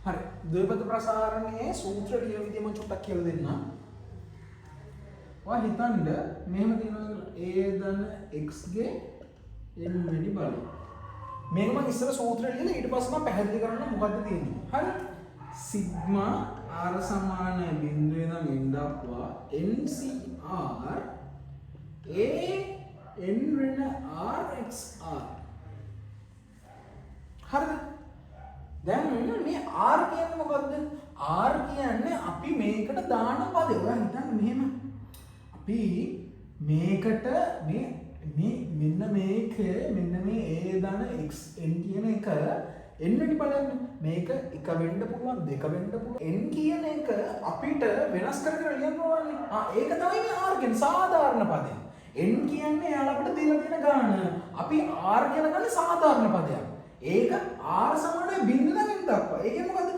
හරි. ද්විපද ප්‍රසාරණයේ සූත්‍ර ලියන විදිය මම චුට්ටක් කියලා දෙන්නම්. ඔයා හිතන්න මෙහෙම තියෙනවා කියලා a ධන x ගේ n වෙනි බලය. මේක මම ඉස්සර සූත්‍රය ලියලා ඊට පස්සේ මම පැහැදිලි කරන්න මොකද්ද තියෙන්නේ. හරි? සිග්මා r සමාන බිංදුවේ ඉඳන් n දක්වා ncr a n ඍණ r x r. හරිද? දැන් මේ r කියන්නේ මොකද්ද? r කියන්නේ අපි මේකට දාන පදේ. ඔයා හිතන්න මෙහෙම. අපි මේකට මේ මේ මෙන්න මේක මෙන්න මේ a ධන x n කියන එක n වෙනි බලන්න. මේක එක වෙන්න පුළුවන්, දෙක වෙන්න පුළුවන්. n කියන එක අපිට වෙනස් කර කර ලියන්න ඕනනේ. ආ ඒක තමයි මේ r කියන්නේ සාධාරණ පදය. n කියන්නේ එයාලා අපිට දීලා තියෙන ගාන. අපි r කියලා ගන්නේ සාධාරණ පදයක්. ඒක r සමානයි බිංදුව ඉඳන් n දක්වා. ඒ කියන්නේ මොකද්ද?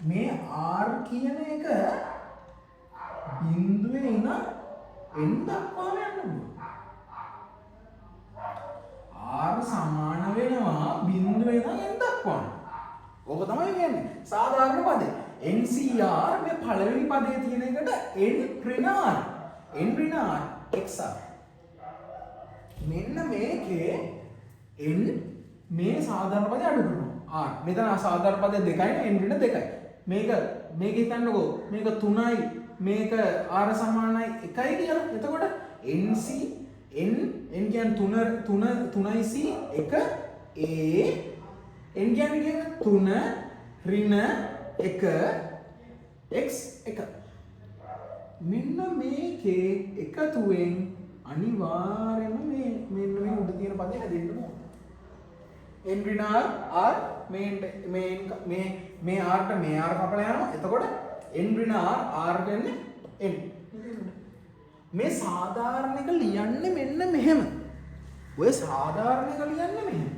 මේ r කියන එක බිංදුවේ ඉඳන් n දක්වාම යන්න පුළුවන්. r සමාන වෙනවා බිංදුවේ ඉඳන් n දක්වාම. ඕක තමයි කියන්නේ සාධාරණ පදේ. NCR මේ පළවෙනි පදේ තියෙන එකට n ඍණ r, n ඍණ r xr. මෙන්න මේකේ n මේ සාධාරණ පදේ අඩු කරනවා. r මෙතන සාධාරණ පදේ දෙකයි නේ, n ඍණ දෙකයි. මේක මේක හිතන්නකෝ මේක 3යි මේක r සමානයි 1යි කියලා. එතකොට nc n n කියන්නේ 3 3 3යි c 1 a n කියන්නේ කියන්නේ 3 ඍණ 1 x 1. මෙන්න මේකේ එකතුවෙන් අනිවාර්යයෙන්ම මේ මෙන්න මේ උඩ තියෙන පදේ හැදෙන්න ඕන. n ඍණ r r මේ මේ මේ මේ r ට මේ r කපලා යනවා. එතකොට n ඍණ r r කියන්නේ n. මේ සාධාරණ එක ලියන්නේ මෙන්න මෙහෙම. ඔය සාධාරණ එක ලියන්නේ මෙහෙම.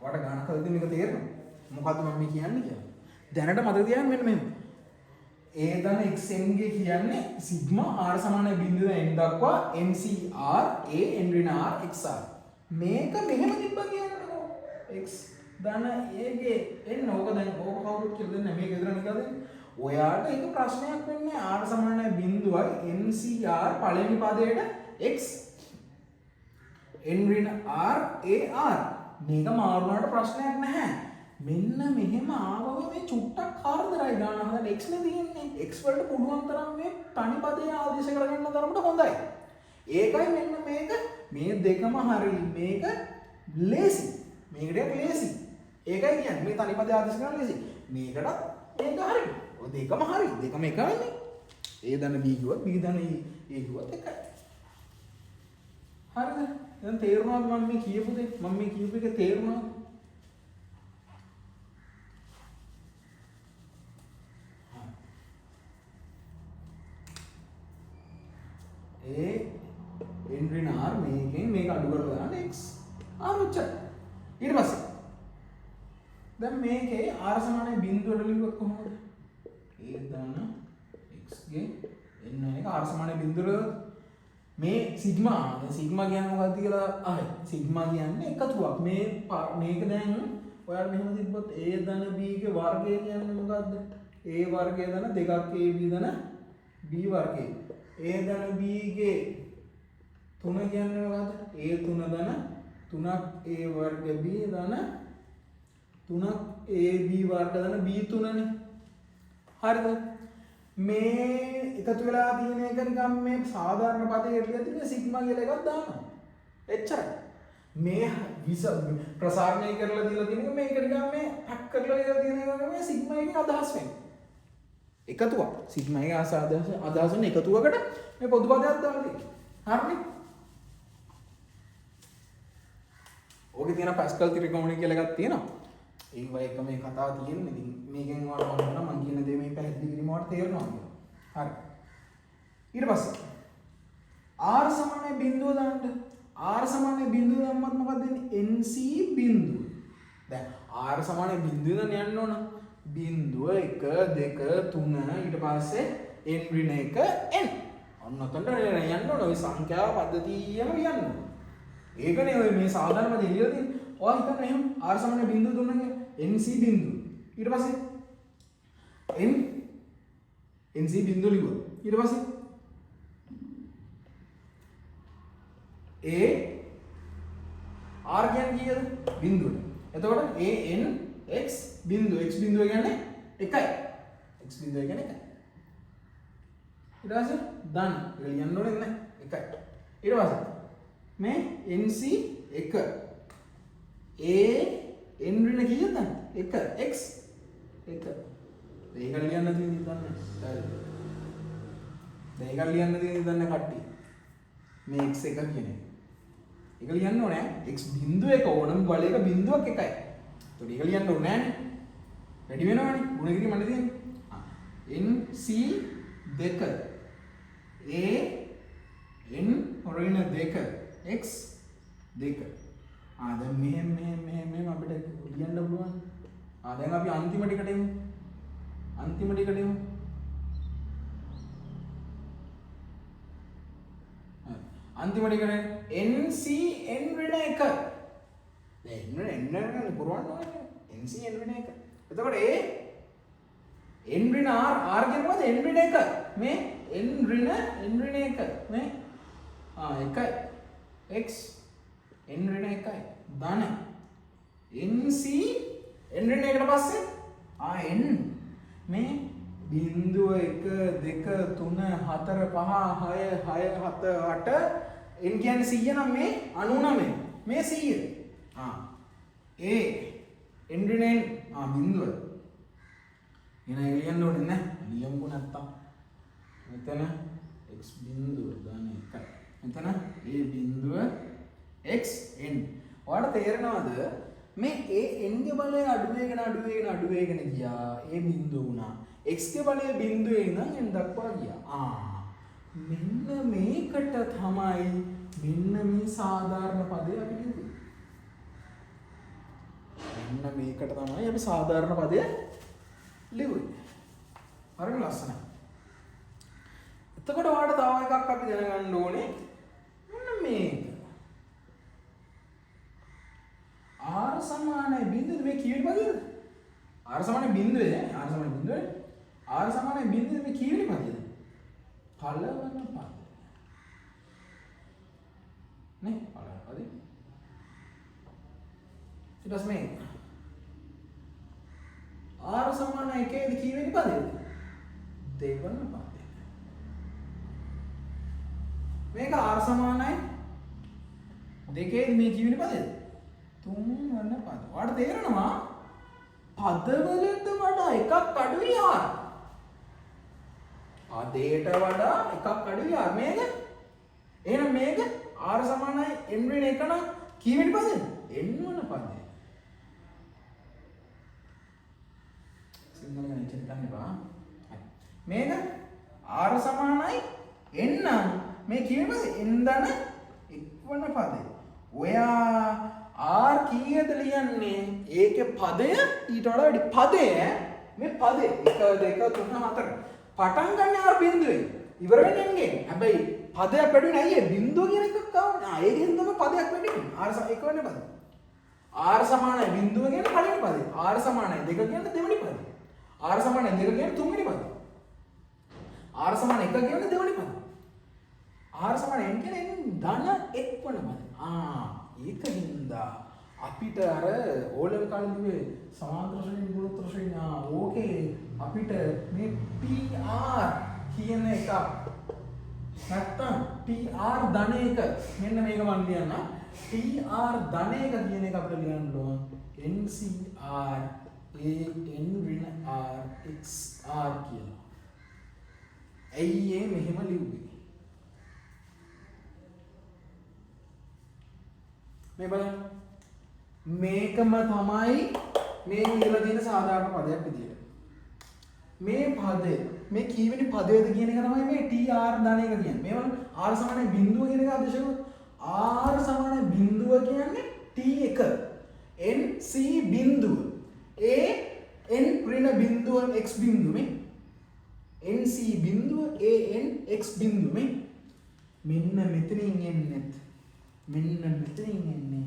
ඔයාලට ගානක් හදද්දි මේක තේරෙනවා. මොකද්ද මම මේ කියන්නේ කියලා. දැනට මතක තියාගන්න මෙන්න මෙහෙම. a ධන xn ගේ කියන්නේ සිග්මා r සමානයි බිංදුව n දක්වා ncr a n ඍණ r xr. මේක මෙහෙම තිබ්බා කියන්නකෝ. x ධන a ගේ n ඕක දැන් ඕක කවුරුත් කියලා දෙන්නේ නැහැ. මේක විතර නිකන් දෙන්නේ. ඔයාට ඒක ප්‍රශ්නයක් වෙන්නේ නැහැ. r සමානයි බිංදුවයි ncr පළවෙනි පදයට x n ඍණ r a r. මේක මාරු වුණාට ප්‍රශ්නයක් නැහැ. මෙන්න මෙහෙම ආවම මේ චුට්ටක් කරදරයි ගාන හදන්න. x නේ තියෙන්නේ. x වලට පුළුවන් තරම් මේ තනි පදේ ආදේශ කරගන්න තරමට හොඳයි. ඒකයි මෙන්න මේක මේ දෙකම හරි මේක ලේසි. මේක ටිකක් ලේසි. ඒකයි කියන්නේ මේ තනි පදේ ආදේශ කරන්න ලේසි. මේකටත් මේක හරි. ඔය දෙකම හරි. දෙකම එකයිනේ. a ධන b කිව්වත් b ධන a කිව්වත් එකයි. හරිද? දැන් තේරුණාද මම මේ කියපු දේ? මම මේ කියපු එක තේරුණාද? A n ඍණ r මේකෙන් මේක අඩු කරලා දාන්න x r ඔච්චරයි. ඊට පස්සේ දැන් මේකේ r සමානයි බිංදුවට ලිව්වොත් කොහොමද? a ධන x ගේ n වෙන එක r සමානයි බිංදුවට මේ සිග්මා දැන් සිග්මා කියන්නේ මොකක්ද කියලා අහයි. සිග්මා කියන්නේ එකතුවක්. මේ මේක දැන් ඔයාලා මෙහෙම තිබ්බොත් a ධන b ගේ වර්ගය කියන්නේ මොකද්ද? a වර්ගය ධන දෙකක් ab ධන b වර්ගය. a ධන b ගේ 3 කියන්නේ මොකද්ද? a 3 ධන 3ක් a වර්ග b ධන 3ක් ab වර්ග ධන b 3නේ. හරිද? මේ එකතු වෙලා තියෙන එක නිකන් මේ සාධාරණ පදයකට ලියද්දි මේ සිග්මා කියලා එකක් දානවා. එච්චරයි. මේ විස ප්‍රසාරණය කරලා දීලා තියෙන එක මේක නිකන් මේ පැක් කරලා දීලා තියෙන එක මේ සිග්මා එකේ අදහස් වෙන්නේ. එකතුවක්. සිග්මා එකේ අදහස් වෙන එකතුවකට මේ පොදු පදයක් දාලා තියෙනවා. හරිනේ? ඕකේ තියෙන පැස්කල් ත්‍රිකෝණය කියලා එකක් තියෙනවා. ඒ වගේ එක මේ කතාව තියෙන්නේ. ඉතින් මේකෙන් ඔයාලා මම හිතනවා මං කියන දේ මේ පැහැදිලි කිරීම ඔයාලට තේරෙනවා කියලා. හරි. ඊට පස්සේ r සමානයි බිංදුව දාන්න. r සමානයි බිංදුව දැම්මත් මොකක්ද වෙන්නේ? nc බිංදුව. දැන් r සමානයි බිංදුව දැන් යන්න ඕන. බිංදුව 1 2 3 ඊට පස්සේ n ඍණ 1 n. ඔන්න ඔතනට යන්න ඕන. ඔය සංඛ්‍යා පද්ධතියම ලියන්න ඕන. ඒකනේ ඔය මේ සාධාරණ පදේ ලියලා තියෙන්නේ. ඔයා හිතන්න එහෙම r සමානයි බිංදුව දුන්නා කියලා nc බිංදුව. ඊට පස්සේ n nc බිංදුව ලිව්වා. ඊට පස්සේ a r කියන්නේ කීයද? බිංදුවට. එතකොට a n x බිංදුව, x බිංදුව කියන්නේ 1යි. x බිංදුව කියන්නේ 1යි. ඊට පස්සේ ධන ඒක ලියන්න ඕනේ නැහැ 1යි. ඊට පස්සේ මේ nc 1 a n ඍණ කීයද? 1 x 1. ඒක ලියන්න තියෙන දන්නේ නැහැ. දැන් ඒක ලියන්න තියෙන දන්නේ කට්ටිය. මේ x 1 කියන එක. ඒක ලියන්න ඕනේ x බිංදුව එක ඕනම බලයක බිංදුවක් එකයි. ඒතකොට ඒක ලියන්න ඕනේ නෑනේ. වැඩි වෙනවනේ. ගුණ කිරීම මට තියෙන්නේ. nc 2 a n ඍණ 2 x 2. දැන් මෙහෙම මෙහෙම මෙහෙම මෙහෙම අපිට ලියන්න පුළුවන්. දැන් අපි අන්තිම ටිකට එමු. අන්තිම ටිකට එමු. අන්තිම ටිකට nc n ඍණ 1. දැන් n ඍණ n ඍණ පුරවන්න ඕනේ. nc n ඍණ 1. එතකොට ඒ n ඍණ r, r කියන්නේ මොකද? n ඍණ 1. මේ n ඍණ n ඍණ 1 මේ 1යි x n ඍණ 1යි ධන nc n ඍණ 1ට පස්සේ n මේ බිංදුව 1 2 3 4 5 6 6 7 8 n කියන්නේ 100 නම් මේ 99 මේ 100. ඒ n ඍණ n බිංදුව. එන එක ලියන්න ඕනේ නෑ. ලියමුකෝ නැත්තම්. මෙතන x බිංදුව ධන 1යි. මෙතන a බිංදුව x n. ඔයාලට තේරෙනවද මේ a n ගේ බලය අඩු වෙගෙන අඩු වෙගෙන අඩු වෙගෙන ගියා. a බිංදුව වුණා. x ගේ බලය බිංදුවේ ඉඳන් n දක්වා ගියා. මෙන්න මේකට තමයි මෙන්න මේ සාධාරණ පදය අපි ලියුවේ. මෙන්න මේකට තමයි අපි සාධාරණ පදය ලිව්වේ. හරිම ලස්සනයි. එතකොට ඔයාලට තව එකක් අපි දැනගන්න ඕනේ. මෙන්න මේක. r සමානයි බිංදුවද මේ කීවෙනි පදයද? r සමානයි බිංදුවද? r සමානයි බිංදුවද? r සමානයි බිංදුවද මේ කීවෙනි පදයද? පළවන පදය. නේ පළවන පදේ. ඊට පස්සේ මේ r සමානයි එකේද කීවෙනි පදයද? දෙවන පදය. මේක r සමානයි දෙකේද මේ කීවෙනි පදයද? තුන්වන පද. ඔයාලට තේරෙනවා පදවලට වඩා එකක් අඩුයි r. පදයට වඩා එකක් අඩුයි r. මේක එහෙනම් මේක r සමානයි n ඍණ 1 නම් කීවෙනි පදයද? n වන පදය. සිංහල ගැන එච්චර හිතන්න එපා. හරි. මේක r සමානයි n නම් මේ කීවෙනි පදය? n ධන එක් වන පදය. ඔයා r කීයද ලියන්නේ? ඒකේ පදය ඊට වඩා වැඩි පදය මේ පදය 1 2 3 4 පටන් ගන්න r බිඳුවේ ඉවර වෙන්නේ n ගෙන්. හැබැයි පදයක් වැඩි වෙන්නේ ඇයි? ඒ බිඳුව කියන එකක් ආවනේ. ඒකෙන් තමයි පදයක් වැඩි වෙන්නේ. r එක වෙන්නේ පදය. r සමානයි බිඳුව කියන්නේ පළවෙනි පදය. r සමානයි 2 කියන්නේ දෙවෙනි පදය. r සමානයි 2 කියන්නේ තුන්වෙනි පදය. r සමාන 1 කියන්නේ දෙවෙනි පදය. r සමාන n කියන්නේ n ධන එක් වන පදය. ඒක හින්දා අපිට අර O level කාලේ ලිව්වේ සමාන්තර ශ්‍රේණි ගුණෝත්තර ශ්‍රේණි. ඕකේ අපිට මේ PR කියන එක නැත්තම් TR ධන එක මෙන්න මේක මම ලියන්න. TR ධන එක කියන එක අපිට ලියන්න ඕන NCR A N ඍණ R X R කියලා. ඇයි ඒ මෙහෙම ලිව්වේ? මේ බලන්න. මේකම තමයි මේ ලියලා තියෙන සාධාරණ පදයක් විදියට. මේ පදය මේ කීවෙනි පදයද කියන එක තමයි මේ TR ධන එක කියන්නේ. මේ බලන්න R සමානයි බිංදුව කියන එක ආදේශ කරොත් R සමානයි බිංදුව කියන්නේ T1 N C බිංදුව A N ඍණ බිංදුව X බිංදුව මේ N C බිංදුව A N X බිංදුව මේ මෙන්න මෙතනින් එන්නෙත් මෙන්න මෙතනින් එන්නේ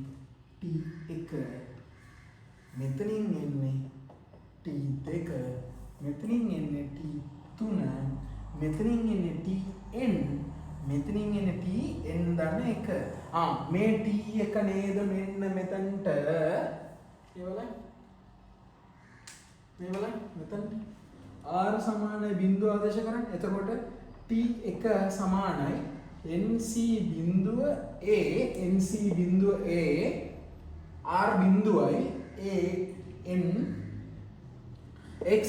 T1, මෙතනින් එන්නේ T2, මෙතනින් එන්නේ T3, මෙතනින් එන්නේ Tn, මෙතනින් එන්නේ Tn ධන 1. මේ T1 නේද මෙන්න මෙතනට. ඒ බලන්න. මේ බලන්න මෙතනට R සමානයි බිංදුව ආදේශ කරන්න. එතකොට T1 සමානයි NC බිංදුව A, NC බිංදුව A, R බිංදුවයි A N X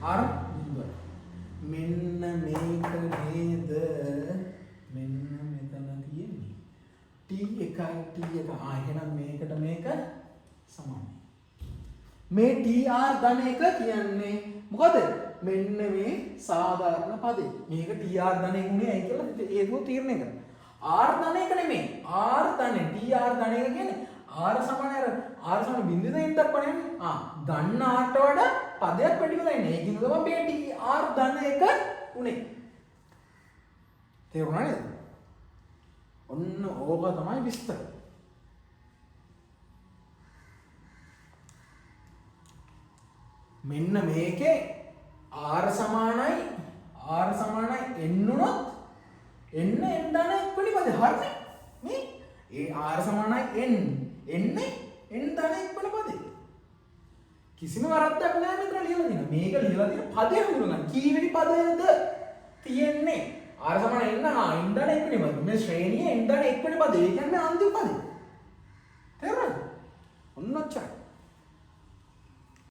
R බිංදුවයි. මෙන්න මේක නේද මෙන්න මෙතන තියෙන්නේ T1 T1. එහෙනම් මේකට මේක සමානයි. මේ TR ධන 1 කියන්නේ මොකද? මෙන්න මේ සාධාරණ පදේ. මේක TR ධන 1 උනේ ඇයි කියලා හේතුව තීරණය කරන්න. R ධන 1 නෙමෙයි. R ධන TR ධන 1 කියන්නේ R සමාන අර R සමාන බිංදුවෙන් n දක්වා යන්නේ. ගන්න R ට වඩා පදයක් වැඩි වෙලා ඉන්නේ. ඒකින් තමයි මේ TR ධන 1 උනේ. තේරුණා නේද? ඔන්න ඕක තමයි විස්තර. මෙන්න මේකේ R සමානයි R සමානයි n වුණොත් n n ධන 1 වෙනි පදේ. හරිනේ? මේ ඒ R සමානයි n n n ධන 1 වෙනි පදේ. කිසිම වරද්දක් නෑ මෙතන ලියලා තියෙන. මේක ලියලා තියෙන පදේ හඳුනගන්න. කීවෙනි පදයද තියෙන්නේ? R සමාන n n ධන 1 වෙනි පදේ. මේ ශ්‍රේණියේ n ධන 1 වෙනි පදේ. ඒ කියන්නේ අන්තිම පදේ. තේරුණාද? ඔන්න ඔච්චරයි.